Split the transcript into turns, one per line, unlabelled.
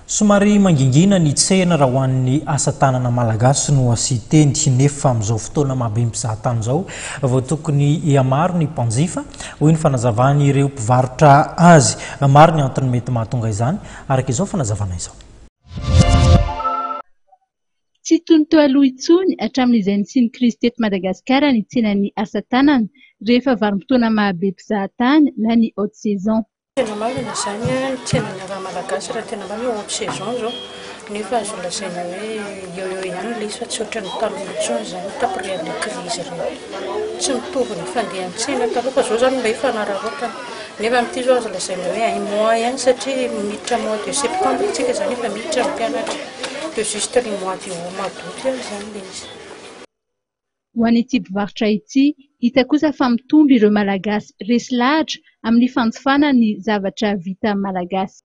Somary mangingina ny tsena raha ho an'ny asa tanana malagasy no asian-teny, nefa amin'izao fotoana maha be mpizahatany izao vao tokony hihamaro ny mpanjifa, hoy ny fanazavan'ireo mpivarotra azy. Maro ny antony mety mahatonga izany, araka izao fanazavana izao.
Tsy toy ny teo aloha intsony hatramin'izay nisian'ny krizy teto Madagasikara ny tsenan'ny asa tanana rehefa vanim-potoana maha be mpizahatany na ny haute saison.
Tena marina izany ny tsenan'ny raha malagasy raha tena marina hoe haute saison izao nefa azo lazaina hoe eo eo ihany ilay izy fa tsy ohatran'ny taloha intsony izany d'après an'ilay crise ireny. Tsy mitovy ny fandehan'ny tsena taloha fa izao izany mba hifanararaotana nefa amin'ity izao azo lazaina hoe un mois ihany satria miditra mois de septembre isika izany efa miditra ny mpianatra dia juste le mois de mois d'août ihany izany ilay izy.
Ho an'ity mpivarotra ity, hita kosa fa mitombo ireo Malagasy resy lahatra amin'ny fanjifana ny zavatra vita malagasy.